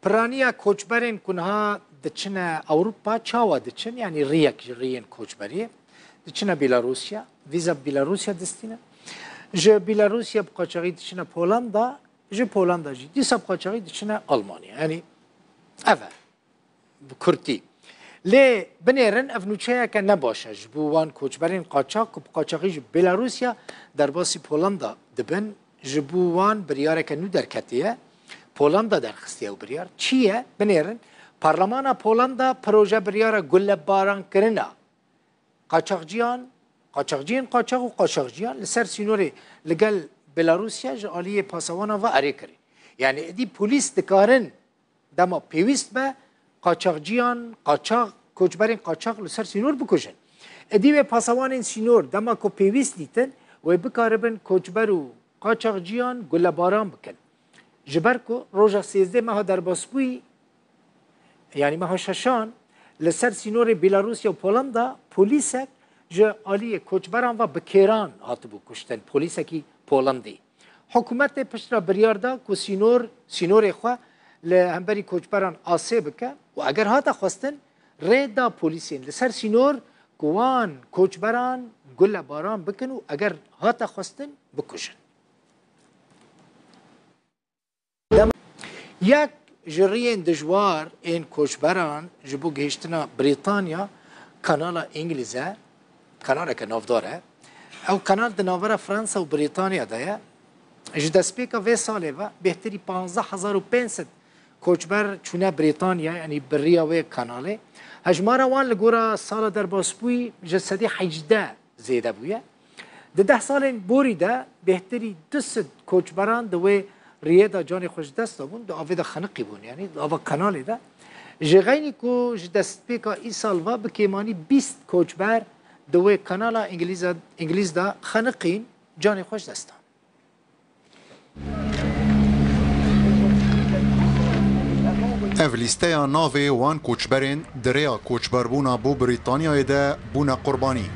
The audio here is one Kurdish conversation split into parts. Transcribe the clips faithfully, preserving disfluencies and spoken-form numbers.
Piraniya koçberên ku niha diçine Ewropa, çawa diçin? Yanî riyek ji riyên koçberiyê. Diçine Bîlarûsya, vîza Bîlarûsya distîne. Ji Bîlarûsya bi qaçaxî diçine Polanda, ji Polanda jî dîsa bi qaçaxî diçine Almanya. Yanî ev e. Bi kurtî. Lê binêrin ev nûçeyeke ne baş e ji bo wan koçberên qaçax ku bi qaçaxî ji Bêlarûsya derbasî Polanda dibin. Ji bo wan biryareke nû derketiye. Polanda derxistiye ew biryar. Çi ye? Binêrin. Parlemana Polanda proje biryara gulebarankirina qaçaxciyan, qaçaxciyên qaçax û qaçaxciyan li ser sînorê li gel Belarusya ji aliyê pasawana ve erê kirî. Yani êdî polîs dikarin dema pêwîst be qaçaxciyan, qaçax, koçberên qaçax li ser sînor bikujin. Êdî wê pasawanên sînor dema ku pêwîst dîtin, wê bikaribin koçber û qaçaxciyan gulebaran bikin. Ji ber ku roja sêzdeh meha derbasbûyî, yanî meha şeşan, li ser sînorê Bîlarûsya û Polanda polîsek ji aliyê koçberan ve bi kêran hatibû kuştin. Polîsekî Polandî. Hikûmetê piştre biryar da ku sînor, sînorê xwe li hemberî koçberan asê bike û eger hate xwestin, rê da polîsên li ser sînor ku wan koçberan gulebaran bikin û eger hate xwestin, bikujin. Yek ji riyên dijwar ên koçberan ji bo gihiştina Brîtanya kanala Îngilîz e, kanaleke navdar e. Ew kanal di navbera Fransa û Brîtanya de ye. Ji destpêka vê salê ve bêhtirî panzdeh hezar û pênc sed koçber çûne Brîtanya, yanî bi riya wê kanalê. Hejmara wan li gora sala derbasbûyî ji sedî hejdeh zêde bûye. Di deh salên borî de bêhtirî du sed koçberan di wê riyê de canê xwe ji dest dabûn, di avê de xeniqîbûn, yanî di ava kanalê de. Ji xeynî ku ji destpêka îsal ve bi kêmanî bîst koçber di wê kanala Îngilîza-, Îngilîz de xeniqîn, canê xwe ji dest dan. Ev lîsteya navê wan koçberên di rêya koçberbûna bo Brîtanyayê de bûne qurbanî.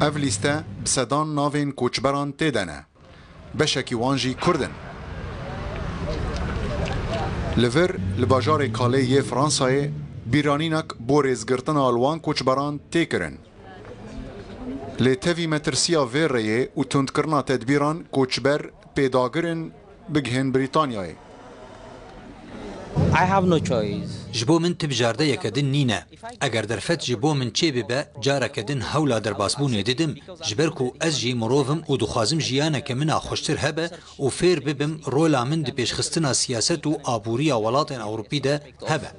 Ev lîste bi sedan navên koçberan tê de ne. Beşekî wan jî Kurd in. Li vir, li bajarê Calais yê Fransayê, bîranînek bo rêzgirtina li wan koçberan tê kirin. Lê tevî metirsiya vê rêyê û tundkirina tedbîran koçber pêdagir in bigihên Brîtanyayê. I have no choice. Ji bo min ti bijardeyeke din nîne. Eger derfet ji bo min çêbibe, careke din hewla derbasbûnê didim, ji ber ku ez jî mirov im û dixwazim jiyaneke min a xweştir hebe û fêr bibim rola min di pêşxistina siyaset û aboriya welatên Ewropî de hebe.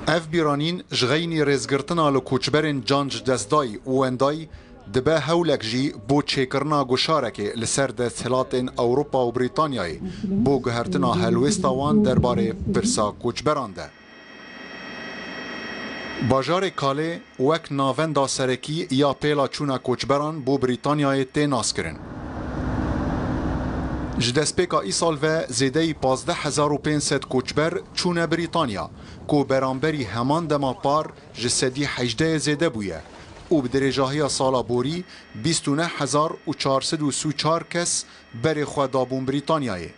Ev bîranîn ji xeynî rêzgirtina li koçberên can ji destdayî û wendayî dibe hewlek jî bo çêkirina goşarekê li ser desthilatên Ewropa û Brîtanyayê bo guhertina helwêsta wan derbarê pirsa koçberan de. Bajarê Calais wek navenda serekî ya pêla çûna koçberan bo Brîtanyayê tê naskirin. Ji destpêka îsal ve zêdeyî pazdeh hezar û pênc sed koçber çûne Brîtanya, ku beramberî heman dema par ji sedî hejdehê zêde bûye û bi dirêjahiya sala borî bîst û neh hezar û çar sed û sî û çar kes berê xwe dabûn Brîtanyayê.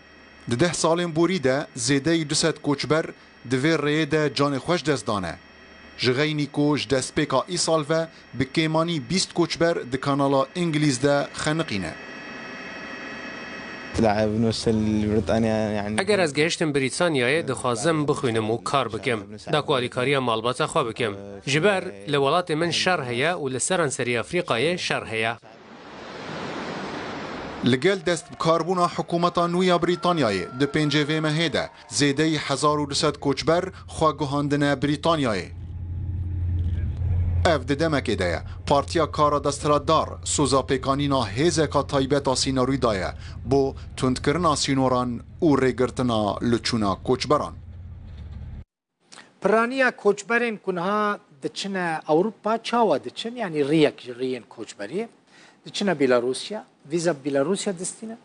Di deh salên borî de zêdeyî du sed koçber di vê rêyê de canê xwe ji dest dane. Ji xeynî ku ji destpêka îsal ve bi kêmanî bîst koçber di kanala Îngilîz de xeniqîne. Eger ez gehiştim Brîtanyayê, dixwazim bixwînim û kar bikim, da ku alîkariya malbata xwe bikim. Ji ber li welatê min şer heye û li seranserî Efrîqayê şer heye. Li gel dest bi karbûna hikûmeta nû ya Brîtanyayê di pêncê vê mehê de zêdeyî hezar û du sed koçber xwe guhandine Brîtanyayê. Ev di demekê de ye, Partiya Kara Desthilatdar soza pêkanîna hêzeka taybet a sînorî daye bo tundkirina sînoran û rêgirtina li çûna koçberan. Piraniya koçberên ku niha diçine Ewropa çawa diçin? Yanî riyek ji riyên koçberiyê. Diçine Bîlarûsya, vîza Bîlarûsya distîne.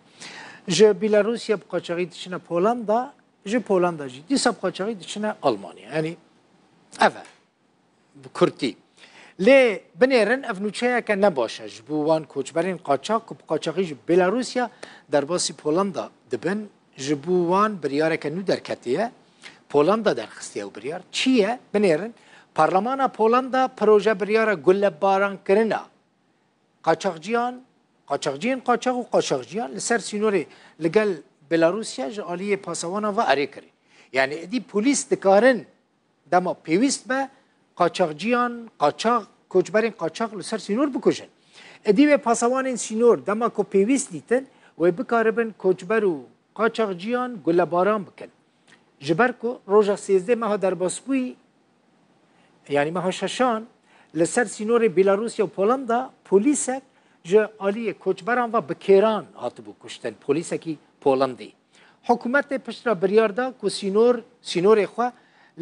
Ji Bîlarûsya bi qaçaxî diçine Polanda, ji Polanda jî dîsa bi qaçaxî diçine Almanya. Yanî ev e. Bi kurtî. Lê binêrin ev nûçeyeke ne baş e ji bo wan koçberên qaçax ku bi qaçaxî ji Bêlarûsya derbasî Polanda dibin. Ji bo wan biryareke nû derketiye. Polanda derxistiye ew biryar. Çi ye? Binêrin. Parlemana Polanda proje biryara gulebarankirina qaçaxciyan, qaçaxciyên qaçax û qaçaxciyan li ser sînorê li gel Belarusya ji aliyê pasawanan ve erê kirin. Yani êdî polîs dikarin dema pêwîst be, qaçaxciyan, qaçax, koçberên qaçax li ser sînor bikujin. Êdî wê pasawanên sînor dema ku pêwîst dîtin, wê bikaribin koçber û qaçaxciyan gulebaran bikin. Ji ber ku roja sêzdeh meha derbasbûyî, yanî meha şeşan, li ser sînorê Belarusya û Polanda polîsek ji aliyê koçberan ve bi kêran hatibû kuştin, polîsekî Polandî. Hikûmetê piştre biryar da ku sînor, sînorê xwe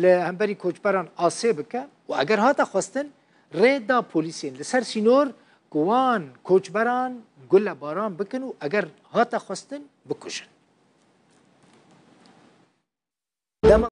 li hemberî koçberan asê bike û eger hate xwestin, rê da polîsên li ser sînor ku wan koçberan gulebaran bikin û eger hate xwestin, bikujin.